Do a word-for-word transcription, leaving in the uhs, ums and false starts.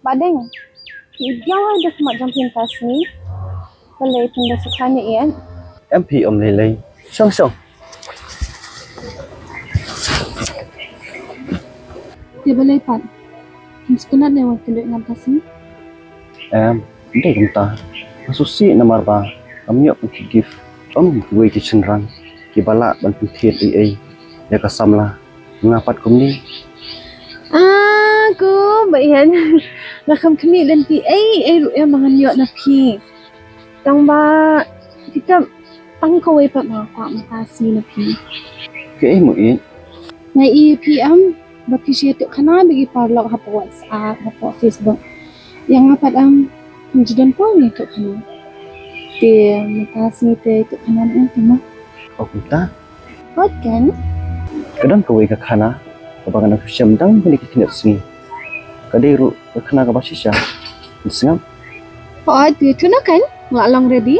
Pat Deng, phi i biang ai da khmat jong phi mynta sngi. Balei phin da sukha ne ïa? Em phi, ym lei lei. Shong shong. Te balei pat? Phin sngewtynnat ne wat kynduh ngam ka sngi? Em, dei kumta. Nga sngewsih namar ba ngam ïoh ban kit gift. Ym kiwei ki shynrang kiba lah ban pynthied ei ei ïa ka samla. Nga pat kumne. Ah, ko ba ïan. Nga kham khmih lynti ei ei ruh ïa ma ngan ïoh na phi. Tang ba phi tip tang kawei pat ma nga kwah mynta sngi na phi. Kaei mo ïeit? Nga i phi em, ba phi shu ïathuh khana bad ki paralok hapoh WhatsApp, hapoh Facebook. Ïa nga pat em, ngam ju don por ban ïathuh khana. Te mynta sngi te ïathuh khana ne em te ma? Oh, mynta? Hooid kan? Ka don kawei ka khana kaba nga dang shem dang kine ki khyndiat sngi. Ka dei ruh ka khana kaba shisha. Sngap. Hooid, te ïathuh noh kan? Nga la long ready.